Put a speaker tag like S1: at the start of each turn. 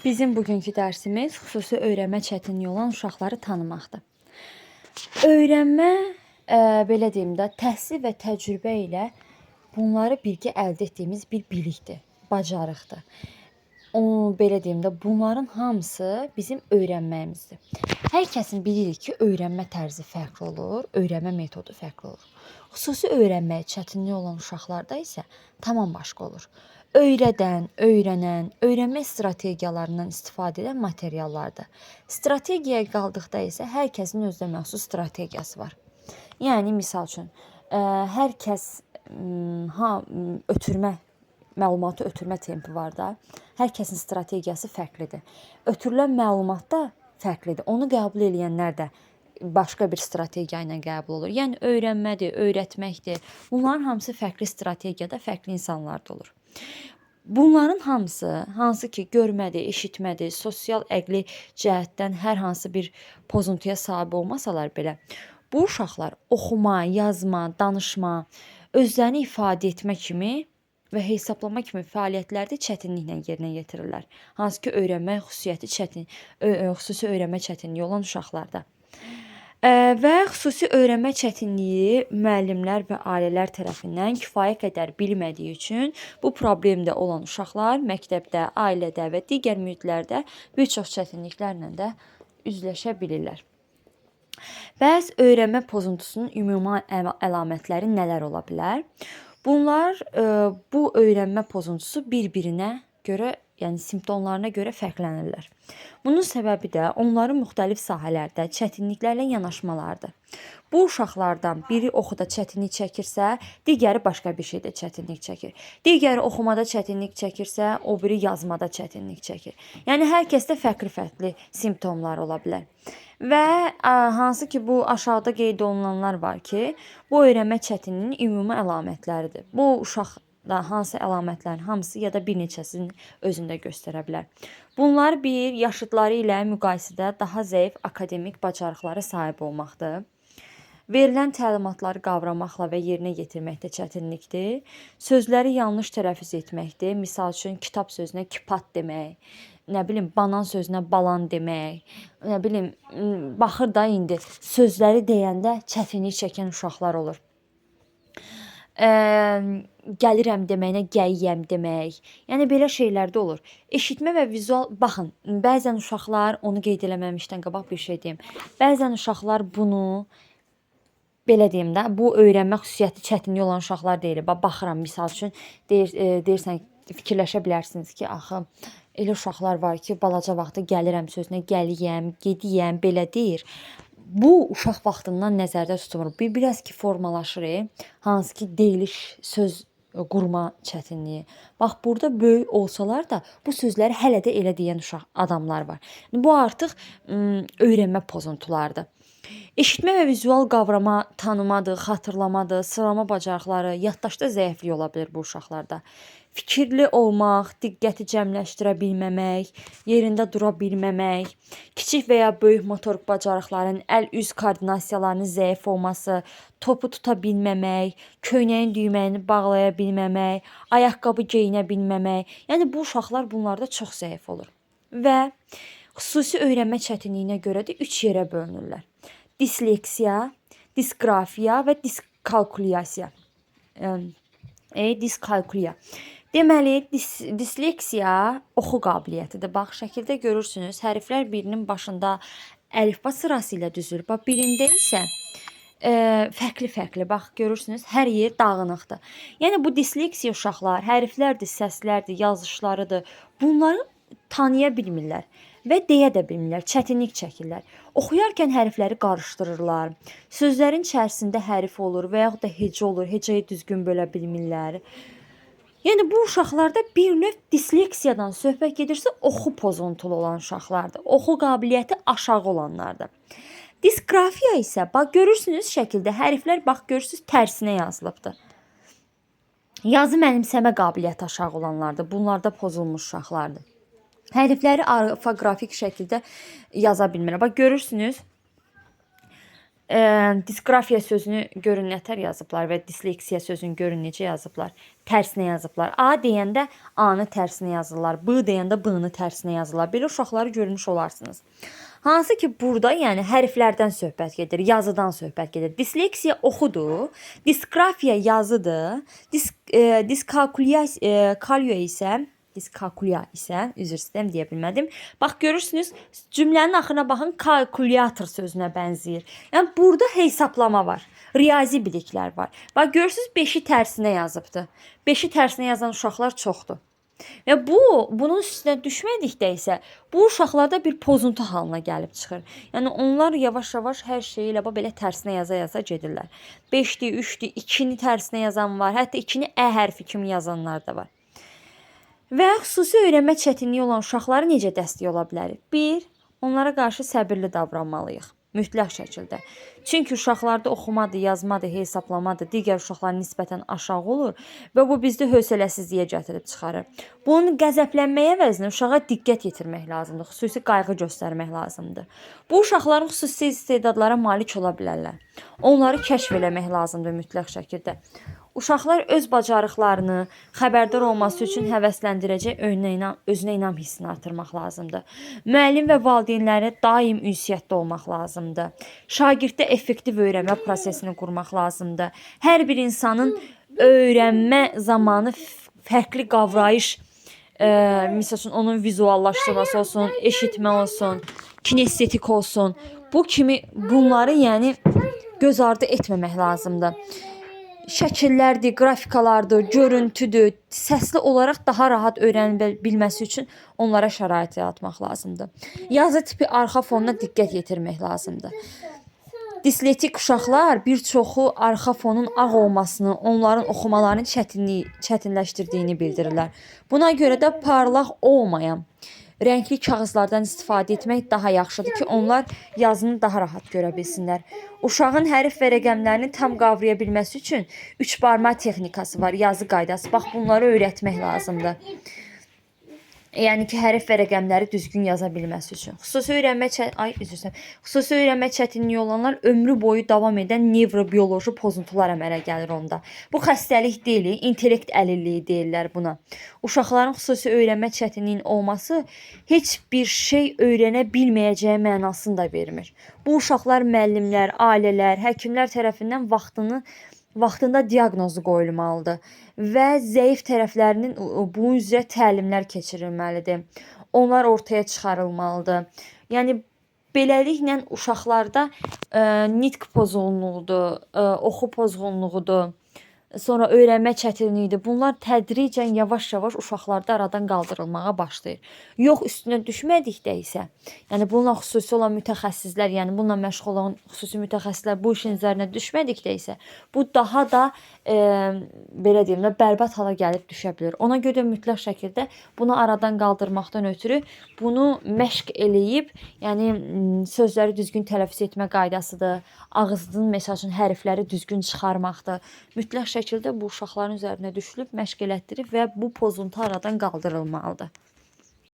S1: Bizim bugünkü dərsimiz xüsusi öyrənmə çətinliyi olan uşaqları tanımaqdır. Öyrənmə, belə deyim də, təhsil və təcrübə ilə bunları birgə əldə etdiyimiz bir bilikdir, bacarıqdır. O, belə deyim də, bunların hamısı bizim öyrənməyimizdir. Hər kəsin bilirik ki, öyrənmə tərzi fərqli olur, öyrənmə metodu fərqli olur. Xüsusi öyrənməyə çətinliyi olan uşaqlarda isə tamam başqa olur. Öyrədən, öyrənən, öyrənmə strategiyalarından istifadə edən materiallardır. Strategiyaya qaldıqda isə hər kəsin özünə məxsus strategiyası var. Yəni misal üçün, hər kəs ötürmə məlumatı ötürmə tempi var da. Hər kəsin strategiyası fərqlidir. Ötürülən məlumat da fərqlidir. Onu qəbul eləyənlər də başqa bir strategiya ilə qəbul olur. Yəni öyrənmədir, öyrətməkdir. Bunların hamısı fərqli strategiyada fərqli insanlarda olur. Bunların hamısı, hansı ki görmədir, eşitmədir, sosial əqli cəhətdən hər hansı bir pozuntuya sahib olmasalar belə, bu uşaqlar oxuma, yazma, danışma, özlərini ifadə etmə kimi və hesablama kimi fəaliyyətlərdə çətinliklə yerinə yetirirlər. Hansı ki öyrənmə xüsusiyyəti çətin, xüsusi öyrənmə çətinliyi olan uşaqlarda. Və xüsusi öyrənmə çətinliyi müəllimlər və ailələr tərəfindən kifayət qədər bilmədiyi üçün bu problemdə olan uşaqlar məktəbdə, ailədə və digər mühitlərdə bir çox çətinliklərlə də üzləşə bilirlər. Bəs öyrənmə pozuntusunun ümumi əlamətləri nələr ola bilər? Bunlar bu öyrənmə pozuntusu bir-birinə görə, yəni simptomlarına görə fərqlənirlər. Bunun səbəbi də onların müxtəlif sahələrdə çətinliklərlə yanaşmalarıdır. Bu uşaqlardan biri oxuda çətinlik çəkirsə, digəri başqa bir şeydə çətinlik çəkir. Digəri oxumada çətinlik çəkirsə, o biri yazmada çətinlik çəkir. Yəni hər kəsdə fərqli-fərqli simptomlar ola bilər. Və hansı ki bu aşağıda qeyd olunanlar var ki, bu öyrənmə çətinliyinin ümumi əlamətləridir. Bu uşaqda hansı əlamətlərin hamısı ya da bir neçəsini özündə göstərə bilər. Bunlar bir, yaşıdları ilə müqayisədə daha zəif akademik bacarıqlara sahib olmaqdır. Verilən təlimatları qavramaqla və yerinə yetirməkdə çətinlikdir. Sözləri yanlış tələffüz etməkdir. Misal üçün, kitab sözünə kipat demək, nə bilim, banan sözünə balan demək, nə bilim, baxır da indi sözləri deyəndə çətinlik çəkən uşaqlar olur. Gəlirəm deməyinə gəliyəm demək. Yəni belə şeylər də olur. Eşitmə və vizual, baxın, bəzən uşaqlar, onu qeyd eləməmişdən qabaq bir şey deyim. Bəzən uşaqlar bunu belə deyim də, bu öyrənmə xüsusiyyəti çətinliyi olan uşaqlar deyil. Bax, baxıram, misal üçün, deyirsən, fikirləşə bilərsiniz ki, axı elə uşaqlar var ki, balaca vaxtı gəlirəm sözünə gəliyəm, gediyəm, belə deyir. Bu uşaq vaxtından nəzərdə tutulmur. Bir biraz ki formalaşır, hansı ki deyiliş, söz qurma çətinliyi. Bax, burada böyük olsalar da bu sözləri hələ də elə deyən uşaq adamlar var. Bu artıq öyrənmə pozuntularıdır. Eşitmə və vizual qavrama, tanımadır, xatırlamadır, sıralama bacarıqları, yaddaşda zəiflik ola bilər bu uşaqlarda. Fikirli olmaq, diqqəti cəmləşdirə bilməmək, yerində dura bilməmək, kiçik və ya böyük motorik bacarıqların, əl-üz koordinasiyalarının zəif olması, topu tuta bilməmək, köynəyin düyməyini bağlaya bilməmək, ayaqqabı geyinə bilməmək. Yəni bu uşaqlar bunlarda çox zəif olur. Və xüsusi öyrənmə çətinliyinə görə də 3 yerə bölünürlər. Disleksiya, disqrafiya və diskalkulyasiya. Diskalkuliya. Deməli, disleksiya oxu qabiliyyətidir. Bax, şəkildə görürsünüz, hərflər birinin başında əlifba sırası ilə düzülür. Bax, birində isə fərqli-fərqli. Bax, görürsünüz, hər yer dağınıqdır. Yəni, bu disleksiya uşaqlar, hərflərdir, səslərdir, yazışlarıdır. Bunları tanıya bilmirlər və deyə də bilmirlər, çətinlik çəkirlər. Oxuyarkən hərfləri qarışdırırlar. Sözlərin içərisində hərf olur və yaxud da hecə olur, hecəyi düzgün bölə bilmirlər. Yəni bu uşaqlarda bir növ disleksiyadan söhbət gedirsə, oxu pozuntulu olan uşaqlardır. Oxu qabiliyyəti aşağı olanlardır. Disqrafiya isə, bax görürsünüz şəkildə hərflər, bax görürsünüz tərsinə yazılıbdır. Yazı mənimsəmə qabiliyyəti aşağı olanlardır. Bunlarda pozulmuş uşaqlardır. Hərfləri orfoqrafik şəkildə yaza bilmirlər. Bax görürsünüz, Disqrafiya sözünü görün nətər yazıblar və disleksiya sözünü görün necə yazıblar. Tərsinə yazıblar. A deyəndə A-nı tərsinə yazırlar. B deyəndə B-nı tərsinə yazırlar. Belə uşaqları görmüş olarsınız. Hansı ki burada, yəni hərflərdən söhbət gedir, yazıdan söhbət gedir. Disleksiya oxudur, disqrafiya yazıdır, diskalkuliya isə diskalkuliya isə, üzr istəyirəm deyə bilmədim. Bax görürsünüz, cümlənin axırına baxın, kalkulyator sözünə bənzəyir. Yəni burada hesablama var, riyazi biliklər var. Bax görürsünüz 5-i tərsinə yazıbdı. 5-i tərsinə yazan uşaqlar çoxdur. Və bunun üstünə düşmədikdə isə bu uşaqlarda bir pozuntu halına gəlib çıxır. Yəni onlar yavaş-yavaş hər şeyi elə belə tərsinə yaza-yaza gedirlər. 5-dir, 3-dür, 2-ni tərsinə yazan var, hətta 2-ni ə hərfi kimi yazanlar da var. Və xüsusi öyrənmə çətinliyi olan uşaqlara necə dəstək ola bilərik? 1. Onlara qarşı səbirli davranmalıyıq. Mütləq şəkildə. Çünki uşaqlarda oxumadır, yazmadır, hesablamadır, digər uşaqlar nisbətən aşağı olur və bu bizdə hövsələsizliyə gətirib çıxarır. Bunun qəzəblənməyə əvəzinə uşağa diqqət yetirmək lazımdır, xüsusi qayğı göstərmək lazımdır. Bu uşaqların xüsusi istedadlara malik ola bilərlər. Onları kəşf eləmək lazımdır mütləq şəkildə. Uşaqlar öz bacarıqlarını xəbərdar olması üçün həvəsləndirəcək özünə inam hissini artırmaq lazımdır. Müəllim və valideynlərə daim ünsiyyətdə olmaq lazımdır. Şagirddə effektiv öyrənmə prosesini qurmaq lazımdır. Hər bir insanın öyrənmə zamanı fərqli qavrayış, misal üçün onun vizuallaşdırması olsun, eşitmə olsun, kinestetik olsun. Bu kimi bunları yəni göz ardı etməmək lazımdır. Şəkillərdir, qrafikalardır, görüntüdür, səsli olaraq daha rahat öyrənə bilməsi üçün onlara şərait yaratmaq lazımdır. Yazı tipi arxa fonuna diqqət yetirmək lazımdır. Dislektik uşaqlar bir çoxu arxa fonun ağ olmasını, onların oxumalarını çətinləşdirdiyini bildirirlər. Buna görə də parlaq olmayan rəngli kağızlardan istifadə etmək daha yaxşıdır ki, onlar yazını daha rahat görə bilsinlər. Uşağın hərf və rəqəmlərini tam qavraya bilməsi üçün üç barmaq texnikası var, yazı qaydası. Bax, bunları öyrətmək lazımdır. Yəni ki, hərf və rəqəmləri düzgün yaza bilməsi üçün. Xüsusi öyrənmə Xüsusi öyrənmə çətinliyi olanlar ömrü boyu davam edən nevrobioloji pozuntular əmələ gəlir onda. Bu xəstəlik deyil, intellekt əlilliyi deyirlər buna. Uşaqların xüsusi öyrənmə çətinliyinin olması heç bir şey öyrənə bilməyəcəyi mənasını da vermir. Bu uşaqlar müəllimlər, ailələr, həkimlər tərəfindən vaxtında diaqnozu qoyulmalıdır və zəif tərəflərinin bunun üzrə təlimlər keçirilməlidir. Onlar ortaya çıxarılmalıdır. Yəni beləliklə uşaqlarda nitq pozğunluğudur, oxu pozğunluğudur, sonra öyrənmə çətinliyidir. Bunlar tədricən yavaş-yavaş uşaqlarda aradan qaldırılmağa başlayır. Yox üstünə düşmədikdə isə, yəni bununla xüsusi olan mütəxəssislər, yəni bununla məşğul olan xüsusi mütəxəssislər bu işin üzərinə düşmədikdə isə bu daha da belə deyim də bərbad hala gəlib düşə bilər. Ona görə mütləq şəkildə bunu aradan qaldırmaqdan ötürü bunu məşq eləyib, yəni sözləri düzgün tələffüz etmə qaydasıdır, ağızın məsəl üçün hərfləri düzgün çıxarmaqdır. Mütləq şəkildə bu uşaqların üzərinə düşülüb, məşq elətdirib və bu pozuntu aradan qaldırılmalıdır.